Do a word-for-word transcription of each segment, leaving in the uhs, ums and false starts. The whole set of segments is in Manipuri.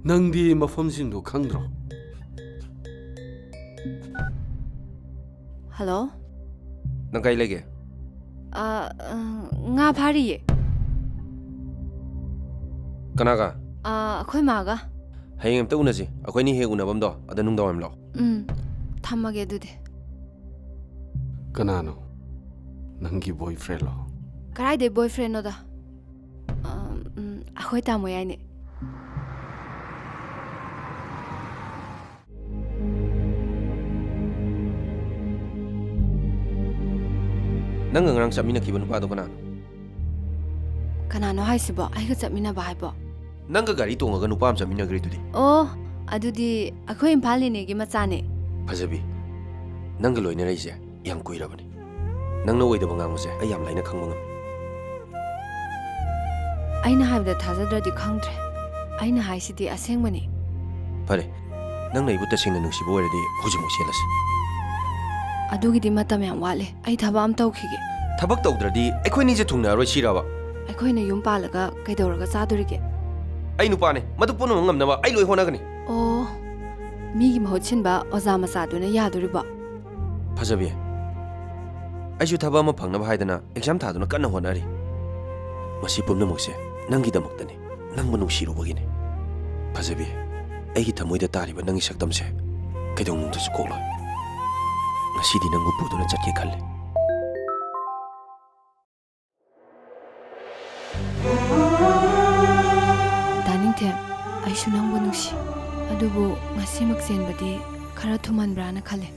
ꯅꯪꯗꯤ ꯃꯐꯝꯁꯤꯡꯗꯣ ꯈꯪꯗ꯭ꯔꯣ? ꯍꯜꯂꯣ? ꯅꯪ ꯀꯥꯏ ꯂꯩꯒꯦ? ꯑ, ꯑ, ꯉꯥ ꯐꯥꯔꯤꯌꯦ꯫ ꯀꯅꯥꯒ? ꯑ, ꯑꯩꯈꯣꯏ ꯃꯥꯒ꯫ ꯍꯌꯦꯡ ꯑꯝꯇ ꯎꯅꯁꯤ꯫ ꯑꯩꯈꯣꯏꯅꯤ ꯍꯦꯛ ꯎꯅꯐꯝꯗꯣ ꯑꯗ ꯅꯨꯡꯗꯥꯡꯋꯥꯏꯔꯝ ꯂꯥꯛꯑꯣ꯫ ꯎꯝ, ꯊꯝꯃꯒꯦ ꯑꯗꯨꯗꯤ꯫ ꯀꯅꯥꯅꯣ? ꯅꯪꯒꯤ boyfriendꯂꯣ? ꯀꯔꯥꯏꯗꯩ boyfriendꯅꯣꯗ? ꯑ, ꯎꯝ, ꯑꯩꯈꯣꯏ ꯇꯥꯃꯣ ꯌꯥꯏꯅꯦ꯫ ꯅꯪꯒ ꯉꯔꯥꯡ ꯆꯠꯃꯤꯟꯅꯈꯤꯕ ꯅꯨꯄꯥꯗꯣ ꯀꯅꯥꯅꯣ? ꯀꯅꯥꯅꯣ ꯍꯥꯏꯁꯤꯕꯣ? ꯑꯩꯒ ꯆꯠꯃꯤꯟꯅꯕ ꯍꯥꯏꯕꯣ? ꯅꯪꯒ ꯒꯥꯔꯤ ꯇꯣꯡꯉꯒ ꯅꯨꯄꯥ ꯑꯃ ꯆꯠꯃꯤꯟꯅꯈ꯭ꯔꯤꯗꯨꯗꯤ? ꯑꯣ, ꯑꯗꯨꯗꯤ ꯑꯩꯈꯣꯏ ꯏꯝꯐꯥꯜ ꯅꯦꯅꯦꯒꯤ ꯃꯆꯥꯅꯦ꯫ ꯐꯖꯕꯤ, ꯅꯪꯒ ꯂꯣꯏꯅꯔꯛꯏꯁꯦ ꯌꯥꯝ ꯀꯨꯏꯔꯕꯅꯤ꯫ ꯅꯪꯅ ꯑꯣꯏꯗꯕ ꯉꯥꯡꯕꯁꯦ ꯑꯩ ꯌꯥꯝ ꯂꯥꯏꯅ ꯈꯪꯕ ꯉꯝꯃꯤ꯫ ꯑꯩꯅ ꯍꯥꯏꯕꯗ ꯊꯥꯖꯗ꯭ꯔꯗꯤ ꯈꯪꯗ꯭ꯔꯦ꯫ ꯑꯩꯅ ꯍꯥꯏꯁꯤꯗꯤ ꯑꯁꯦꯡꯕꯅꯤ꯫ ꯐꯔꯦ, ꯅꯪꯅ ꯑꯩꯕꯨ ꯇꯁꯦꯡꯅ ꯅꯨꯡꯁꯤꯕ ꯑꯣꯏꯔꯗꯤ ꯍꯧꯖꯤꯛꯃꯛ ꯆꯦꯜꯂꯁꯤ꯫ ꯑꯗꯨꯒꯤꯗꯤ ꯃꯇꯝ ꯌꯥꯝ ꯋꯥꯠꯂꯤ꯫ ꯑꯩ ꯊꯕꯛ ꯑꯃ ꯇꯧꯈꯤꯒꯦ꯫ ꯊꯕꯛ ꯇꯧꯗ꯭ꯔꯗꯤ ꯑꯩꯈꯣꯏꯅꯤꯁꯦ ꯊꯨꯡꯅꯔꯣꯏ ꯁꯤꯔꯕ? ꯑꯩꯈꯣꯏꯅ ꯌꯨꯝ ꯄꯥꯜꯂꯒ ꯀꯩꯗꯧꯔꯒ ꯆꯥꯗꯣꯔꯤꯒꯦ? ꯑꯩ ꯅꯨꯄꯥꯅꯦ, ꯃꯗꯨ ꯄꯨꯝꯅꯃꯛ ꯉꯝꯅꯕ ꯑꯩ ꯂꯣꯏ ꯍꯣꯠꯅꯒꯅꯤ꯫ ꯑꯣ, ꯃꯤꯒꯤ ꯃꯍꯨꯠ ꯁꯤꯟꯕ ꯑꯣꯖꯥ ꯃꯆꯥꯗꯨꯅ ꯌꯥꯗꯣꯔꯤꯕꯣ? ꯐꯖꯕꯤ, ꯑꯩꯁꯨ ꯊꯕꯛ ꯑꯃ ꯐꯪꯅꯕ ꯍꯥꯏꯗꯅ exam ꯊꯥꯗꯨꯅ ꯀꯟꯅ ꯍꯣꯠꯅꯔꯤ꯫ ꯃꯁꯤ ꯄꯨꯝꯅꯃꯛꯁꯦ ꯅꯪꯒꯤꯗꯃꯛꯇꯅꯤ, ꯅꯪꯕꯨ ꯅꯨꯡꯁꯤꯔꯨꯕꯒꯤꯅꯤ꯫ ꯐꯖꯕꯤ, ꯑꯩꯒꯤ ꯊꯃꯣꯏꯗ ꯇꯥꯔꯤꯕ ꯅꯪꯒꯤ ꯁꯛꯇꯝꯁꯦ ꯀꯩꯗꯧꯅꯨꯡꯗꯁꯨ ꯀꯣꯛꯂꯣꯏ꯫ ꯉꯁꯤꯗꯤ ꯅꯪꯕꯨ ꯄꯨꯗꯨꯅ ꯆꯠꯀꯦ ꯈꯜꯂꯤ꯫ ꯗꯥ ꯅꯤꯡꯊꯦꯝ, ꯑꯩꯁꯨ ꯅꯪꯕꯨ ꯅꯨꯡꯁꯤ꯫ ꯑꯗꯨꯕꯨ ꯉꯁꯤꯃꯛ ꯆꯦꯟꯕꯗꯤ ꯈꯔ ꯊꯨꯃꯟꯕ꯭ꯔꯥꯅ ꯈꯜꯂꯦ꯫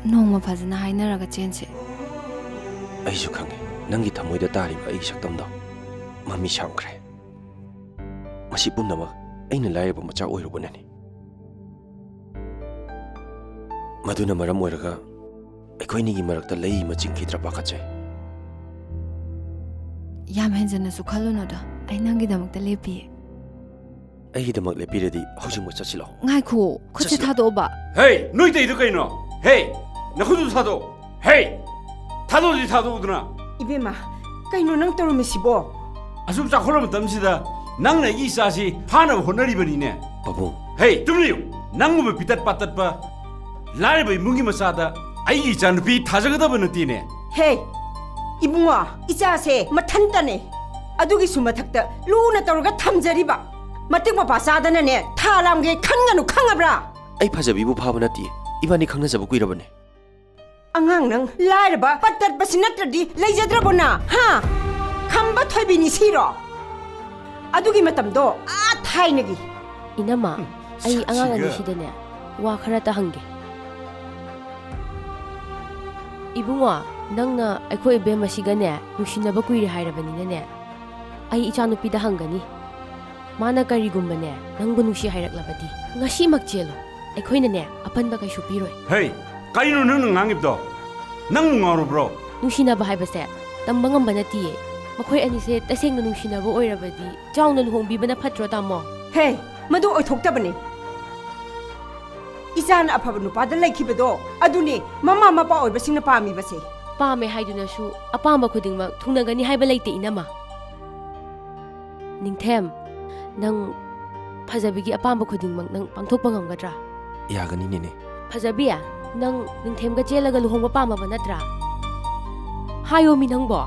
ꯅꯣꯡꯃ ꯐꯖꯅ ꯍꯥꯏꯅꯔꯒ ꯆꯦꯟꯁꯦ꯫ ꯑꯩꯁꯨ ꯈꯪꯉꯦ, ꯅꯪꯒꯤ ꯊꯃꯣꯏꯗ ꯇꯥꯔꯤꯕ ꯑꯩꯒꯤ ꯁꯛꯇꯝꯗꯣ ꯃꯃꯤ ꯁꯥꯝꯈ꯭ꯔꯦ꯫ ꯃꯁꯤ ꯄꯨꯝꯅꯃꯛ ꯑꯩꯅ ꯂꯥꯏꯔꯕ ꯃꯆꯥ ꯑꯣꯏꯔꯨꯕꯅꯅꯤ꯫ ꯃꯗꯨꯅ ꯃꯔꯝ ꯑꯣꯏꯔꯒ ꯑꯩꯈꯣꯏꯅꯤꯒꯤ ꯃꯔꯛꯇ ꯂꯩ ꯑꯃ ꯆꯤꯡꯈꯤꯗ꯭ꯔꯥ ꯄꯥꯈꯠꯆꯩ꯫ ꯌꯥꯝ ꯍꯦꯟꯖꯟꯅꯁꯨ ꯈꯜꯂꯨꯅꯨꯗ, ꯑꯩ ꯅꯪꯒꯤꯗꯃꯛꯇ ꯂꯦꯞꯄꯤꯌꯦ꯫ ꯑꯩꯒꯤꯗꯃꯛ ꯂꯦꯞꯄꯤꯔꯗꯤ ꯍꯧꯖꯤꯛꯃꯛ ꯆꯠꯁꯤ ꯂꯥꯛꯑꯣ꯫ ꯉꯥꯏꯈꯣ, ꯈꯨꯠꯁꯦ ꯆꯠꯁꯤ ꯂꯥꯛꯑꯣ꯫ ꯊꯥꯗꯣꯛꯑꯣꯕ꯫ ꯍꯦ, ꯅꯣꯏ ꯇꯧꯔꯤꯗꯣ ꯀꯩꯅꯣ? ꯍꯦ, ꯅꯈꯨꯠꯇꯨ ꯊꯥꯗꯣꯛꯑꯣ꯫ ꯍꯦ, ꯊꯥꯗꯣꯛꯑꯗꯤ ꯊꯥꯗꯣꯛꯎꯗꯅ꯫ ꯏꯕꯦꯝꯃ, ꯀꯩꯅꯣ ꯅꯪ ꯇꯧꯔꯝꯃꯤꯁꯤꯕꯣ? ꯑꯁꯨꯛ ꯆꯥꯎꯈꯠꯂꯕ ꯃꯇꯝꯁꯤꯗ ꯅꯪꯅ ꯑꯩꯒꯤ ꯏꯆꯥꯁꯤ ꯐꯥꯅꯕ ꯍꯣꯠꯅꯔꯤꯕꯅꯤꯅꯦ꯫ ꯄꯥꯕꯨꯡ꯫ ꯍꯦ, ꯇꯨꯃꯤꯟ ꯂꯩꯌꯨ꯫ ꯅꯪꯒꯨꯝꯕ ꯄꯤꯇꯠ ꯄꯥꯇꯠꯄ ꯂꯥꯏꯔꯕ ꯏꯃꯨꯡꯒꯤ ꯃꯆꯥꯗ ꯑꯩꯒꯤ ꯏꯆꯥꯅꯨꯄꯤ ꯊꯥꯖꯒꯗꯕ ꯅꯠꯇꯦꯅꯦ꯫ ꯍꯦ, ꯏꯕꯨꯡꯉꯣ, ꯏꯆꯥꯁꯦ ꯃꯊꯟꯇꯅꯦ꯫ ꯑꯗꯨꯒꯤꯁꯨ ꯃꯊꯛꯇ ꯂꯨꯅ ꯇꯧꯔꯒ ꯊꯝꯖꯔꯤꯕ꯫ ꯃꯇꯤꯛ ꯃꯄꯥ ꯆꯥꯗꯅꯅꯦ, ꯊꯥ ꯂꯥꯝꯒꯦ ꯈꯟꯒꯅꯨ, ꯈꯪꯉꯕ꯭ꯔꯥ? ꯑꯩ ꯐꯖꯕꯤꯕꯨ ꯐꯥꯕ ꯅꯠꯇꯦ꯫ ꯏꯕꯥꯅꯤ ꯈꯪꯅꯖꯕ ꯀꯨꯏꯔꯕꯅꯦ꯫ ꯑꯉꯥꯡ ꯅꯪ ꯂꯥꯏꯔꯕ ꯄꯠ ꯇꯠꯄꯁꯤ ꯅꯠꯇ꯭ꯔꯗꯤ ꯂꯩꯖꯗ꯭ꯔꯕꯣ ꯅ? ꯍꯥ? ꯈꯝꯕ ꯊꯣꯏꯕꯤꯅꯤ ꯁꯤꯔꯣ? ꯑꯗꯨꯒꯤ ꯃꯇꯝꯗꯣ ꯑꯥ ꯊꯥꯏꯅꯒꯤ꯫ ꯏꯅꯝꯃ, ꯎꯝ, ꯑꯩ ꯑꯉꯥꯡ ꯁꯥꯊꯤꯒ꯫ ꯑꯅꯤꯁꯤꯗꯅꯦ, ꯋꯥ ꯈꯔꯇ ꯍꯪꯒꯦ꯫ ꯏꯕꯨꯡꯉꯣ, ꯅꯪꯅ ꯑꯩꯈꯣꯏ ꯏꯕꯦꯝꯃꯁꯤꯒꯅꯦ ꯅꯨꯡꯁꯤꯅꯕ ꯀꯨꯏꯔꯦ ꯍꯥꯏꯔꯕꯅꯤꯅꯅꯦ, ꯑꯩ ꯏꯆꯥꯅꯨꯄꯤꯗ ꯍꯪꯒꯅꯤ꯫ ꯃꯥꯅ ꯀꯔꯤꯒꯨꯝꯕꯅꯦ ꯅꯪꯕꯨ ꯅꯨꯡꯁꯤ ꯍꯥꯏꯔꯛꯂꯕꯗꯤ, ꯉꯁꯤꯃꯛ ꯆꯦꯜꯂꯨ꯫ ꯑꯩꯈꯣꯏꯅꯅꯦ ꯑꯄꯟꯕ ꯀꯩꯁꯨ ꯄꯤꯔꯣꯏ꯫ ꯍꯦ, ꯀꯩꯅꯣ ꯅꯪꯅ ꯉꯥꯡꯉꯤꯕꯗꯣ? ꯅꯪꯕꯨ ꯉꯥꯎꯔꯕ꯭ꯔꯣ? ꯅꯨꯡꯁꯤꯅꯕ ꯍꯥꯏꯕꯁꯦ ꯇꯝꯕ ꯉꯝꯕ ꯅꯠꯇꯤꯌꯦ꯫ ꯃꯈꯣꯏ ꯑꯅꯤꯁꯦ ꯇꯁꯦꯡꯅ ꯅꯨꯡꯁꯤꯅꯕ ꯑꯣꯏꯔꯕꯗꯤ ꯆꯥꯎꯅ ꯂꯨꯍꯣꯡꯕꯤꯕꯅ ꯐꯠꯇ꯭ꯔꯣ, ꯇꯥꯃꯣ? ꯍꯦ, ꯃꯗꯨ ꯑꯣꯏꯊꯣꯛꯇꯕꯅꯤ꯫ ꯏꯆꯥꯅ ꯑꯐꯕ ꯅꯨꯄꯥꯗ ꯂꯩꯈꯤꯕꯗꯣ ꯑꯗꯨꯅꯤ ꯃꯃꯥ ꯃꯄꯥ ꯑꯣꯏꯕꯁꯤꯡꯅ ꯄꯥꯝꯃꯤꯕꯁꯦ꯫ ꯄꯥꯝꯃꯦ ꯍꯥꯏꯗꯨꯅꯁꯨ ꯑꯄꯥꯝꯕ ꯈꯨꯗꯤꯡꯃꯛ ꯊꯨꯡꯅꯒꯅꯤ ꯍꯥꯏꯕ ꯂꯩꯇꯦ, ꯏꯅꯝꯃ꯫ ꯅꯤꯡꯊꯦꯝ, ꯅꯪ ꯐꯖꯕꯤꯒꯤ ꯑꯄꯥꯝꯕ ꯈꯨꯗꯤꯡꯃꯛ ꯅꯪ ꯄꯥꯡꯊꯣꯛꯄ ꯉꯝꯒꯗ꯭ꯔꯥ? ꯌꯥꯒꯅꯤ, ꯅꯦꯅꯦ꯫ ꯐꯖꯕꯤ, ꯅꯪ ꯅꯤꯡꯊꯦꯝꯒ ꯆꯦꯜꯂꯒ ꯂꯨꯍꯣꯡꯕ ꯄꯥꯝꯃꯕ ꯅꯠꯇ꯭ꯔꯥ? ꯍꯥꯏꯌꯣꯃꯤ ꯅꯪꯕꯣ꯫